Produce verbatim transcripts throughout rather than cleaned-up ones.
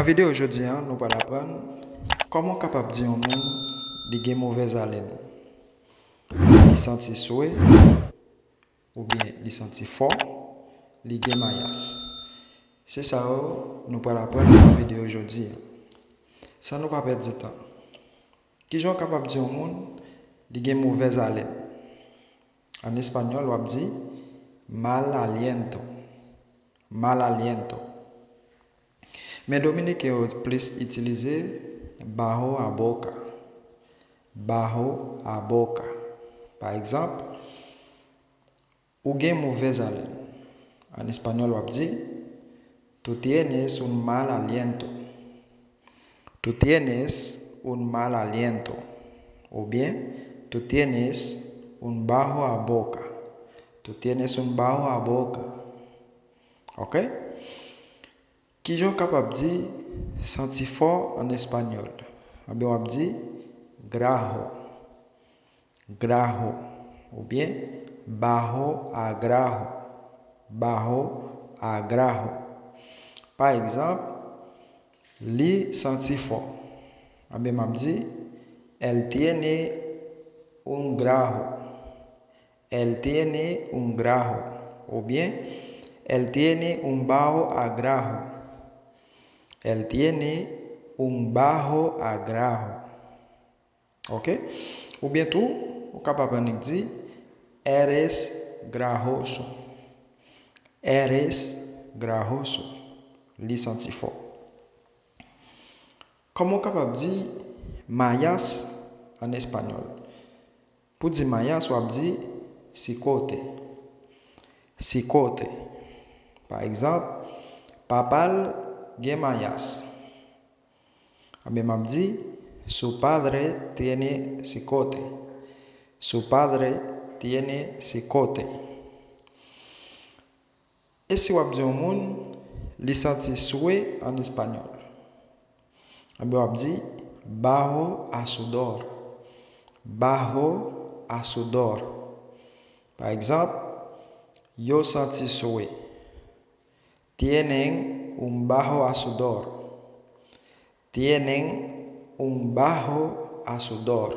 Nan videyo jodi a, nou pral aprann kòman w kapab di yon moun li gen movèz alèn, li santi swe, oubyen li santi fò, li gen mayas. Se sa yo nou pral aprann nan videyo jodi a. San nou pa pèdi tan, kijan w kapab di yon moun li gen movèz alèn? An espanyòl, w ap di mal aliento. Mal aliento. Men dominiken yo plis itilize bajo a boca. Bajo a boca. Pa egzanp, ou gen movèz alèn. An espanyòl, w ap di, tú tienes un mal aliento. Tú tienes un mal aliento. Oubyen, tú tienes un bajo a boca. Tú tienes un bajo a boca. Ok? Kijan w kapab di santi fò an espanyòl? Ebyen, w ap di grajo. Grajo. Oubyen bajo a grajo. Bajo a grajo. Pa egzanp, li santi fò. Ebyen, m ap di, él tiene un grajo. Él tiene un grajo. Oubyen, él tiene un bajo a grajo. Él tiene un bajo a grajo. Ok? Oubyen tou, ou kapab annik di, eres grajoso. Eres grajoso. Li santi fò. Kòman w kapab di mayas an espanyòl? Pou di mayas, w ap di cicote. Cicote. Pa egzanp, papa l gen mayas. Ebyen, m ap di, su padre tiene cicote. Su padre tiene cicote. E si w ap di yon moun, li santi swe an espanyòl? Ebyen, w ap di, bajo a sudor. Bajo a sudor. Pa egzanp, yo santi swe. Tienen un bajo a sudor. Tienen un bajo a sudor.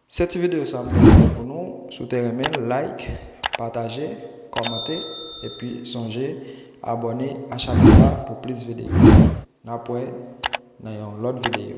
Se ti videyo sa m te pote pou nou. Si w te renmen l, like, pataje, kòmante, epi sonje abòne a chanèl la pou plis videyo. N ap wè nan yon lòt videyo.